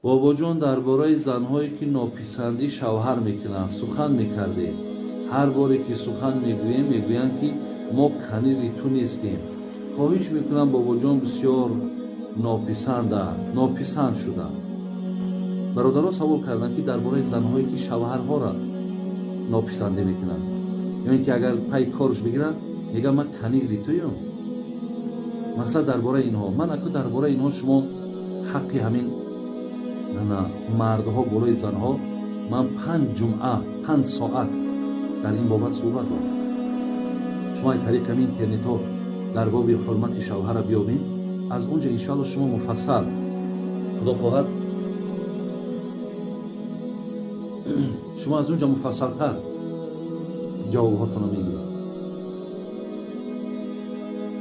Бобоҷон, дар бораи занҳое, ки нописандӣ шавҳар мекунанд, сухан мекардед. Ҳар боре ки сухан мегӯем, мегӯянд, ки мо канизи ту нестем. Хоҳиш мекунам, бобоҷон, бисёр нописанд шудам. Бародарон савол карданд, ки дар бораи занҳое, ки шавҳарҳоро нописандӣ мекунанд, ё ин ки агар пай корш бигиранд, мегӯянд, ман канизи туюм. Мақсад, дар бораи инҳо ман аку, дар бораи инҳо шумо ҳаққи ҳамин мардҳо болои занҳо, ман 5 ҷумъа, 5 соат дар ин бобат суҳбат дорам. Шумо аз тариқи ҳамин интернетҳо дар боби ҳурмати шавҳара биёбед, аз он ҷо, иншоалло, шумо муфассал, худо хоҳад, шумо аз он ҷо муфассалтар ҷавобҳотонро мегиред.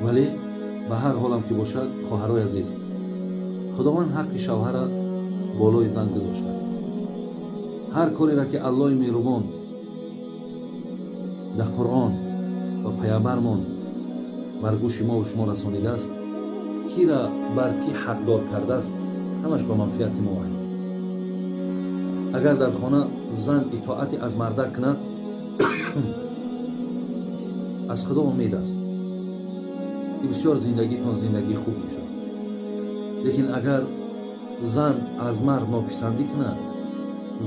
Вале ба ҳар ҳолам ки бошад, хоҳарои азиз, Худованд ҳаққи шавҳара болои зан гузоштааст. Ҳар кореро, ки Аллоҳи меҳрубон дар Қуръон ва паямбармон бар гӯши мову шумо расонидааст, кира бар кӣ ҳақдор кардааст, ҳамаш ба манфиати мо аст. Агар дар хона зан итоати аз мардак кунад, аз Худо умед аст, ки бисёр зиндагитон зиндагии хуб мешавад. Лекин агар зан аз мард нописандӣ кунад,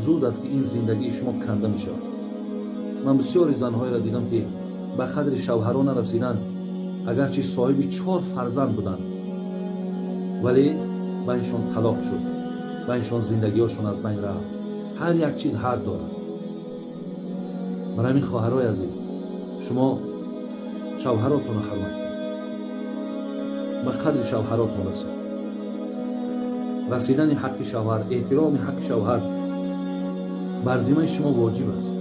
зуд аст, ки ин зиндагии шумо канда мешавад. Ман бисёри занҳоеро дидам, ки ба қадри шавҳаро нарасиданд, агарчи соҳиби чор фарзанд буданд, вале байншон талоқ шуд, байншон зиндагиҳошон аз байн рафт. Ҳар як чиз ҳад дорад. Барои ҳамин, хоҳарои азиз, шумо шавҳаротонро ҳурмат кунед, ба қадри шавҳаротон расед. Расидани ҳаққи шавҳар, эҳтироми ҳаққи шавҳар бар зиммаи шумо воҷиб аст.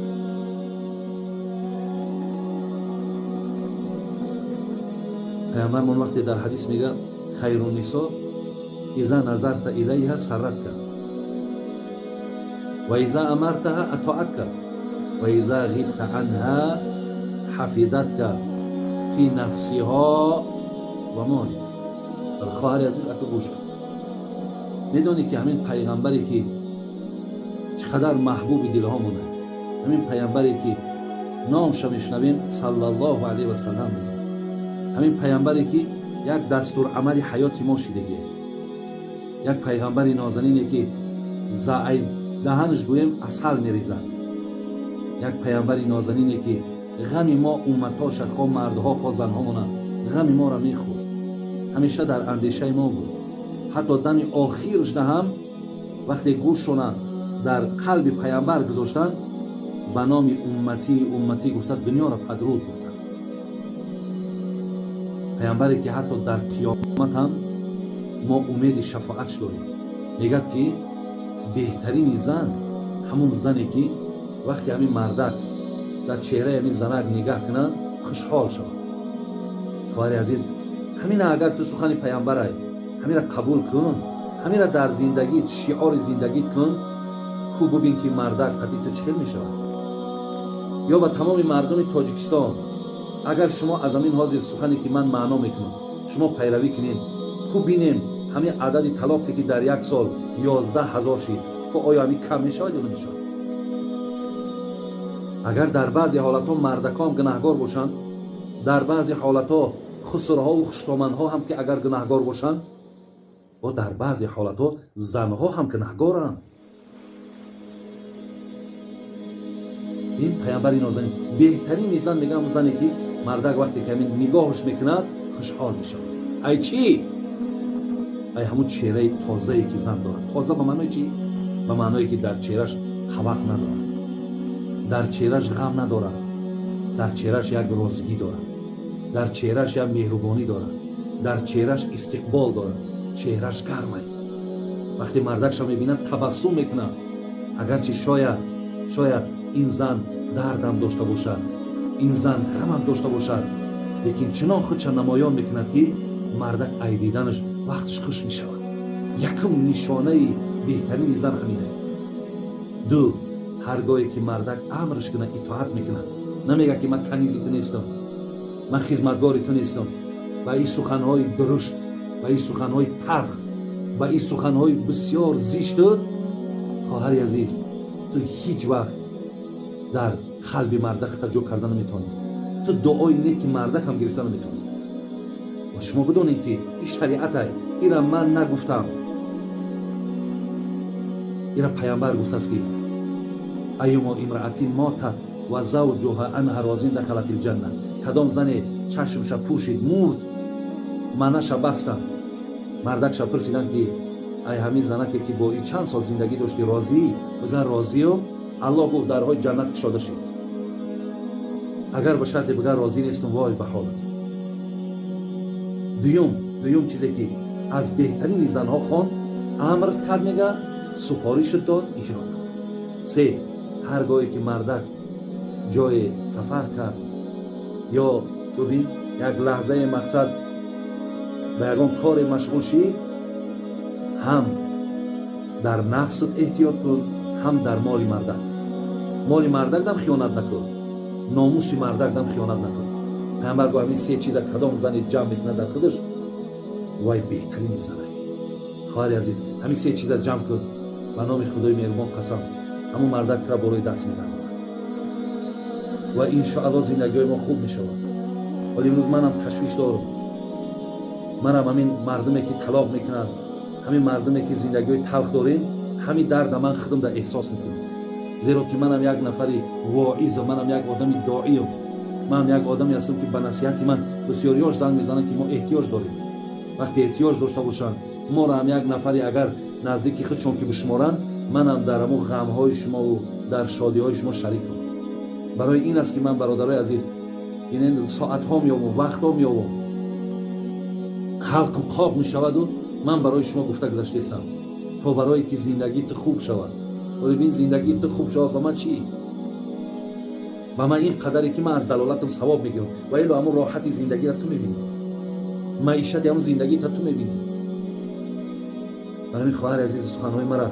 Паямбармон вақте дар ҳадис мегӯяд: хайруннисо иза назарта илайҳа сарратка ва иза амартаҳа атоатка ва иза ғибта анҳа ҳафидатка фи нафсиҳо ва молик. Хоҳари азиз, аку, гӯш кун. Медонӣ, ки ҳамин пайғамбаре, ки чӣ қадар маҳбуби дилҳо монад, ҳамин пайғамбаре, ки номша мешунавем, саллаллоҳу алайҳи васаллам мегӯяд, ҳамин пайғамбаре, ки як дастурамали ҳаёти мо шидагие, як пайғамбари нозанине, ки ай даҳанаш гӯем асал мерезад, як пайғамбари нозанине, ки ғами мо умматоша, хо мардҳо, хо занҳомона, ғами моро мехӯрд, ҳамеша дар андешаи мо буд. Ҳатто дами охиршда ҳам, вақте гӯшшона дар қалби пайғамбар гузоштанд, ба номи умматӣ, умматӣ гуфта, дунёро падруд гуфтанд. Пайғамбаре, ки ҳатто дар қиёмат ҳам мо умеди шафоатш дорем, мегӯяд, ки беҳтарини зан ҳамун зане, ки вақте ҳамин мардак дар чеҳраи ҳамин занак нигаҳ кунад, хушҳол шавад. Хоҳари азиз, ҳамина агар ту сухани пайғамбарай, ҳамира қабул кун, ҳамира дар зиндагит шиори зиндагит кун, ку бубин, ки мардак қатъи ту чӣ хел мешавад. Ё ба тамоми мардуми Тоҷикистон, агар шумо аз ҳамин ҳозир сухане, ки ман маъно мекунам, шумо пайравӣ кунед, ку бинем, ҳамин адади талоқе, ки дар як сол 11 000 шид, ку оё ҳамин кам мешавад ё намешавад? Агар дар баъзе ҳолатҳо мардакҳо ҳам гунаҳгор бошанд, дар баъзе ҳолатҳо хусурҳову хуштоманҳо ҳам ки агар гунаҳгор бошанд, бо дар баъзе ҳолатҳо занҳо ҳам гунаҳгоранд. Ин пайғамбари нозанин, беҳтарини зан, мегӯям, зане, ки мардак вақте ки ҳамин нигоҳш мекунад, хушҳол мешавад. Ай чӣ? Ай ҳамун чеҳраи тозае, ки зан дорад. Тоза ба маънои чӣ? Ба маъное, ки дар чеҳраш қавақ надорад, дар чеҳраш ғам надорад, дар чеҳраш як розигӣ дорад, дар чеҳраш як меҳрубонӣ дорад, дар чеҳраш истиқбол дорад, чеҳраш гармай. Вақте мардакша мебинад, табассум мекунад. Агарчи шояд ин зан дардам дошта бошад, ин зан ғамам дошта бошад, лекин чунон худша намоён мекунад, ки мардак ай диданаш вақташ хуш мешавад. Якум нишонаи беҳтарини зан ҳамина. Ду, ҳар гоҳе ки мардак амрш кунад, итоат мекунад. Намегӯяд, ки ман канизи ту нестам, ман хизматгори ту нестам. Ва ин суханҳои дурушт ва ин суханҳои талх Ба ин суханҳои бисёр зиштут, хоҳари азиз, ту ҳеҷ вақт дар қалби мардак хата ҷо карда наметавонӣ. Ту дуои неки мардак ҳам гирифта наметавонӣ. Ва шумо бидонед, ки ин шариатай. Ира ман нагуфтам, ира Паямбар гуфтааст, ки أيما امرأة ماتت وزوجها عنها راض دخلت الجنة. Кадом зане чашмша пӯшид, мурд, манаша баста, мардакша пурсиданд, ки ай ҳамин занаке, ки бо и чанд сол зиндагӣ доштӣ, розӣ? Бигӯяд: «Розиюм». Аллоҳ гуфт: «Дарҳои ҷаннат кушода шид». Агар ба шарте бигӯяд: «Розӣ нестам», вой ба ҳолат. Дуюм чизе, ки аз беҳтарини занҳо хон, амрт кард, мега, супоришат дод, иҷро кун. Се, ҳар гоҳе ки мардак ҷое сафар кард ё, бубин, як лаҳзаи мақсад ба ягон коре машғул шид, ҳам дар нафсат эҳтиёт кун, ҳам дар моли мардак. Моли мардак дам хиёнат накун, номуси мардак дам хиёнат накун. Паямбар гуфт: ҳамин се чиза кадом зане ҷамъ мекунад дар худаш, вай беҳтарини занай. Хоҳари азиз, ҳамин се чиза ҷамъ кун, ба номи Худои меҳрубон қасам, ҳамун мардак тура болои даст мегардонад ва иншоалло зиндагиҳои мо хуб мешавад. Вале имрӯз манам ташвиш дорам. Манам ҳамин мардуме, ки талоқ мекунанд, ҳамин мардуме, ки зиндагиҳои талх дорем, ҳамин дарда ман худам да эҳсос мекунам, зеро ки манам як нафари воизам, манам як одами доиям, манам як одаме ҳастам, ки ба насиҳати ман бисёриёш занг мезананд, ки мо эҳтиёҷ дорем. Вақте эҳтиёҷ дошта бошанд, моро ҳам як нафаре агар наздики худшон ки бишуморанд, манам дар ҳамон ғамҳои шумову дар шодиҳои шумо шарикам. Барои ин аст, ки ман, бародарои азиз, ин соатҳо меёбам, вақтҳо меёбам, ҳалқам қоқ мешаваду ман барои шумо гуфта гузаштаистам, то барое ки зиндагии ту хуб шавад. Вале бин, зиндагии ту хуб шавад, ба ман чӣ? Ба ман ин қадаре, ки ман аз далолатам савоб мегирам. Ва ило ҳамун роҳати зиндагиро ту мебинӣ, маишати ҳамун зиндагита ту мебинӣ. Барои ҳамин, хоҳари азиз, суханҳои мара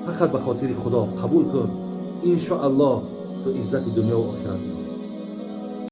фақат ба хотири Худо қабул кун. Иншоаллоҳ, ту иззати дунёву охират меёбӣ.